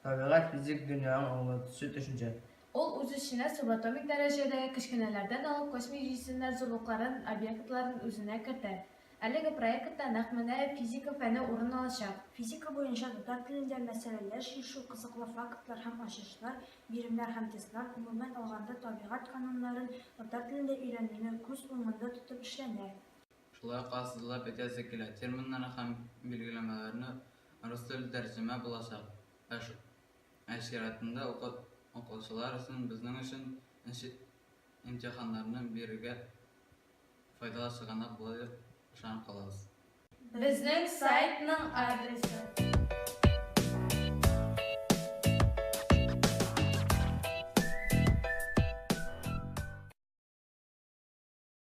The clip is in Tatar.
Табигать физик дөньяның аңлатучы төшенчә. Ул үз эченә субатомик дәрәҗәдәге кечкенәләрдән алып космик җисемнәр зурлыкларын, объектларын үзенә кертә. Әлеге проектта нәкъ менә физика фәне урын алачак. Физика буенча татар телендә мәсьәләләр чишү, кызыклы фактлар һәм ачышлар, биремнәр һәм тестлар, гомумән алганда, табигать кануннарын татар телендә өйрәнүне күз уңында тотып эшләнә. Шулай ук ассызыклап әйтәсе килә, терминнарны һәм билгеләмәләрне рус теле тәрҗемә булачак, ә ә чиратында укучылар өчен безнең өчен нче имтиханнарны бирергә файдалы чыганак булыр дип ышанып калабыз. Безнең сайтның адресы.